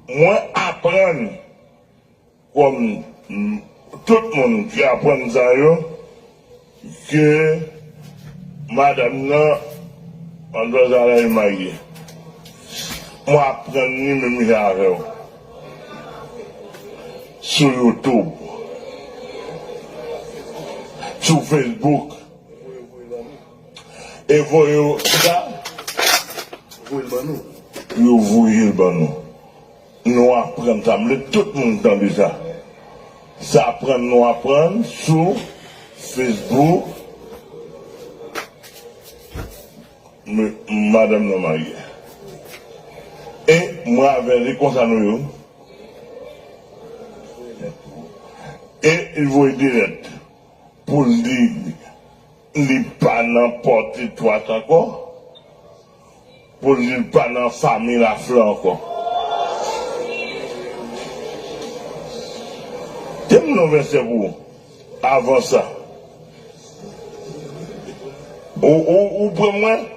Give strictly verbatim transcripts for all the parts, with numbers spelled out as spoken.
Mwen aprann, kòm, mm, tout moun ki aprann sa yo, ke madanm nan, André Zara, li marye. Mwen aprann li menm jan avè w. Sou YouTube. Sou Facebook. E voye w, sa? Voye l ban nou. Yo voye l ban nou. Nou aprann sa. M vle tout moun tande sa. Sa aprann nou aprann sou Facebook. M-, madanm nan marye. E mwen avè li konsa nou ye. E li voye de lèt pou l di li pa nan pòt etwat ankò, pou l di li pa nan fanmi Laflè ankò. Te m nan vèsè pou ou avan sa. Ou, ou, ou pran mwen?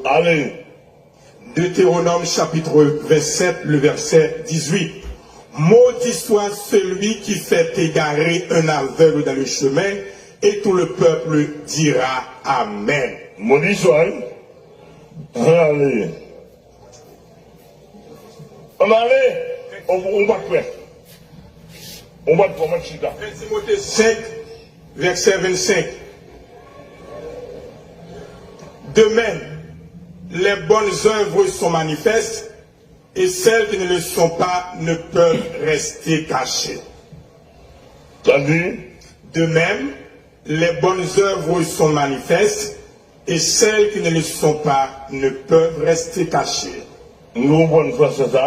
Ale. Deutéronome chapitre vingt-sept, le verset dix-huit. Maudit soit celui qui fait égarer un aveugle dans le chemin, et tout le peuple dira Amen. Modi swa, wi. Ale. Ann ale. On, on bat prè. On bat prè, on bat chita. Un Timothée cinq, verset vingt-cinq. De même, les bonnes œuvres sont manifestes, et celles qui ne le sont pas ne peuvent rester cachées. Sa di? De même, les bonnes œuvres sont manifestes, et celles qui ne le sont pas ne peuvent rester cachées. Nou konprann fransè sa?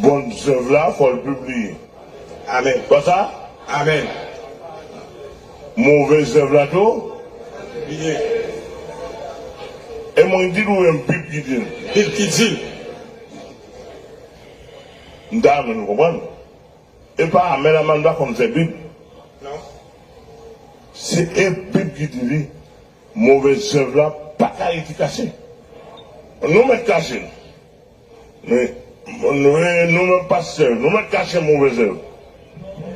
Bon zèv la, fò l pibliye. Amèn. Pa sa? Amèn. Move zèv la tou? Pibliye. E mwen di nou, e Bib ki di l. Bib ki di l. M ta renmen nou konprann. E pa amèn, amèn pa konn fè Bib. Non. Se e Bib ki di li, move zèv la pa ka rete kache. Nou mèt kache l. Men, nou, nou menm pastè, nou mèt kache move zèv.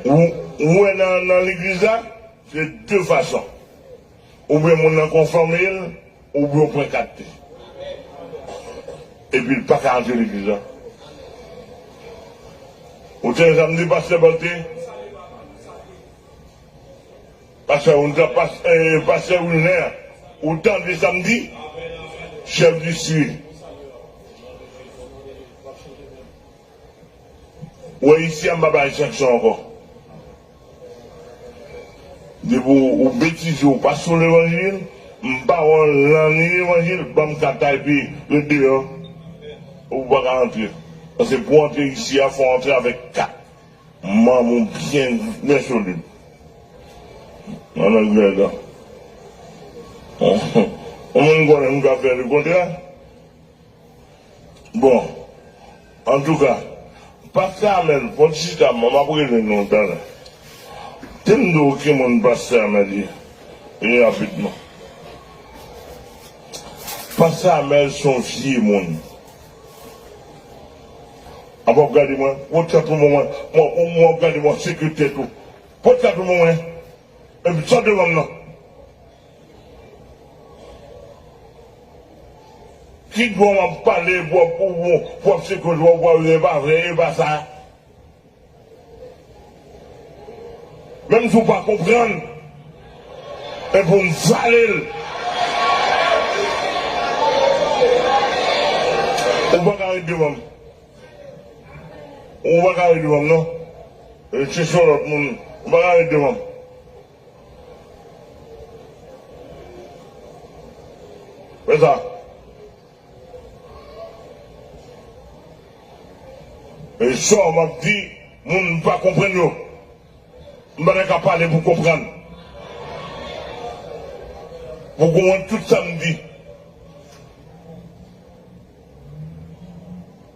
Ou, ou wè nan, nan legliz la, se de fason. Oubyen moun nan konfime l, oubyen w pran kat li. Epi l pa ka antre legliz la. Ou tande sa m di, pastè Balté? Pastè, ou tande, pas-, eh, pastè Wilner, ou tande sa m di? Chèf distri. Ou wè isi a, m pa bay sanksyon ankò. Depi w, ou betize, ou pa sou levanjil, m pa wè w nan ni levanjil, ban m kat la epi ret deyò. Ou pa ka antre. Paske pou antre isi a, fò w antre avèk kat. Manm ou byen, byen solid. Nan anglè la. Yon moun konnen m ka fè lekontrè. Bon, antouka, pastè Amèl, fò n chita, m ap rele nou talè. Te m di w ki moun pastè Amèl ye, e rapidman. Pastè Amèl se yon vye moun. An, w ap gade mwen, w ap gade mwen, mwen, mwen, w ap gade mwen, sekretè tou. Pòt la tou mwen. Epi sòt devan m nan. Ki dwa w ap pale, w ap, w ap, w ap sekwe, w ap, w ap, e pa vre, e pa sa. Menm si w pa konprann, e pou m vale l. Ou pa ka ret devan m. Ou pa ka ret devan m, non. E, chèche yon lòt moun. Ou pa ka ret devan m. Fè sa. E sa m ap di, moun pa konprann yo. M pa ta ka pale pou konprann. Pou konprann tout sa m di.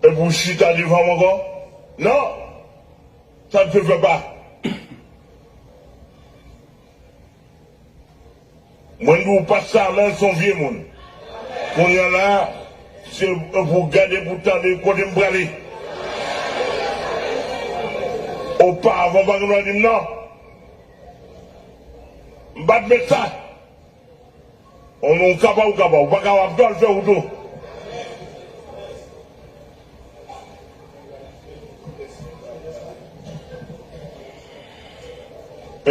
E pou chita devan m ankò? Non. Sa n te fè pa. Mwen di w, pastè Amèl se yon vye moun. Kounye a la, Se pou gade, pou tande kote m prale. Oparavan, pa gen dwa di m non. M pa t met sa. On, on kapab, ou kapab. Ou pa kapab, tou al fè ou tou.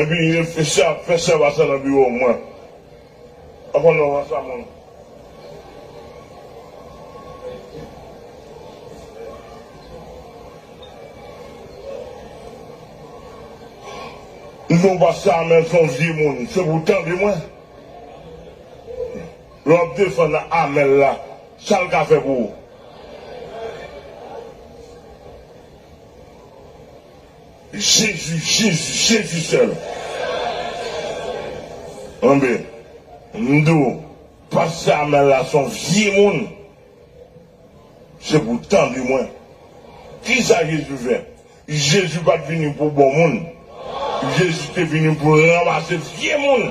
Epi, reflechi ap fè sèvas nan biwo mwen. Avan non, sa moun. Non, pastè Amèl se yon vye moun. Se pou tande mwen. Lè w ap defann Amèl la, sa l ka fè pou ou? Jezi, Jezi, Jezi sèl. Anben, m di w, pastè Amèl la se yon vye moun. Se pou tande mwen. Kisa Jezi fè? Jezi pa t vini pou bon moun. Jezi te vini pou ranmase vye moun.